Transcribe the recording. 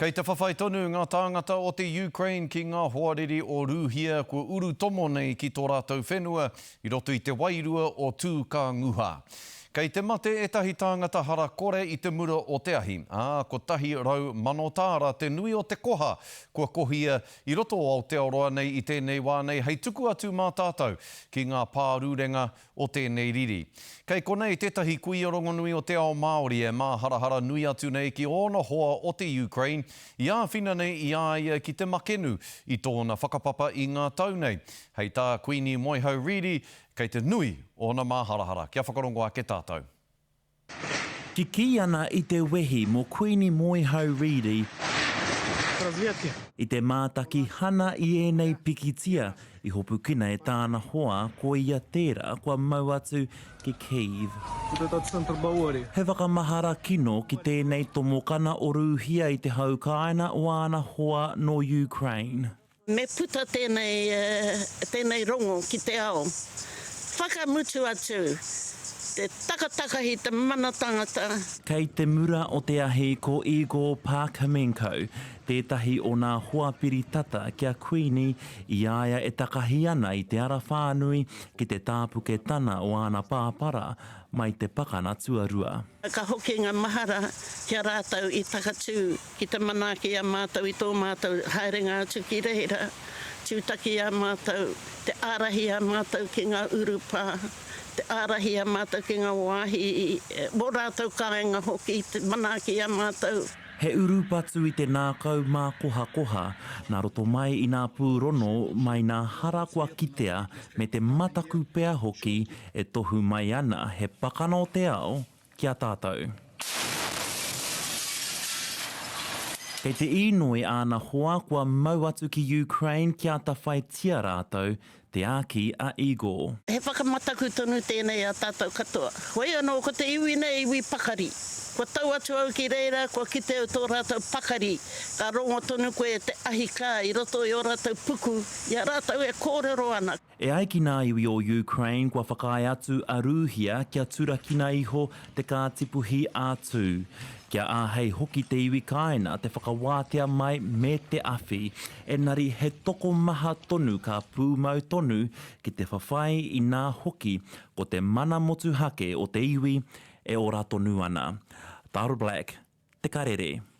Kei te whawhai tonu ngā tāngata o te Ukraine ki ngā hoariri o Rūhia kua urutomo nei ki tō rātou whenua i roto i te wairua o Tū Ka Nguha. Kei te mate ētahi tāngata hara kore i te mura o te ahi, ā, 100,000 tāra te nui o te koha kua kohia i roto o Aotearoa nei i tēnei wā nei hei tuku atu mā tātou ki ngā pārurenga o tēnei riri. Kei konei tētahi kuia rongonui o te ao Māori e māharahara nui atu nei ki ōna hoa o te Ukraine i āwhina nei i a ia ki te makenu i tōna whakapapa i ngā tau nei. Hei tā Kuini Moehau Reedy, kei te nui ōna māharahara. Kia whakarongo ake tātou. Kikī ana i te wehi mō Kuini Moehau Reedy i te mātaki hana i ēnei pikitia i hopukina e tāna hoa ko ia tērā kua mau atu ki Kyiv. He whakamahara kino ki tēnei tomokana o Rūhia i te hau kāina o āna hoa nō Ukraine. Me puta tēnei, tēnei rongo ki te ao. Whakamutu atu te takatakahi te mana tangata. Kei te mura o te ahi ko Igor Parkhomenko, tētahi o nā hoa piri tata ki a Kuini i a ia e takahi ana i te ara whānui ki te tāpuke tana o āna pāpara mai te pakana tuarua. Ka hoki ngā mahara ki a rātou i takatū ki te manaaki i a mātou i tō mātou haerenga atu ki reira, tūtaki i a mātou, te ārahi i a mātou ki ngā urupā, te ārahi i a mātou ki ngā wāhi, wō rātou kāinga hoki, te manaaki i a mātou. He urupatu i te nākau mākohakoha, nā roto mai i nā pūrono mai nā hara kua kitea me te mataku pea hoki e tohu mai ana he pakana o te ao ki a tātou. Kei te īnoi āna hoa kua mau atu ki Ukraine kia atawhaitia rātou, te āki a Igor. He whakamataku tonu tēnei a tātou katoa. Hoi anō, ko te iwi nei iwi pakari. Kua tau atu au ki reira, kua kite au tō rātou pakari. Ka rongo tonu koe te ahi kā i roto i ō rātou puku, i a rātou e kōrero ana. E ai ki nā iwi o Ukraine kua whakaae atu a Rūhia kia turakina iho te kātipuhi ā-tū, kia āhei hoki te iwi kāina te whakawātea mai me te awhi, enari he tokomaha tonu ka pūmau tonu ki te whawhai inā hoki ko te mana motuhake o te iwi e ora tonu ana. Taro Black, Te Karere.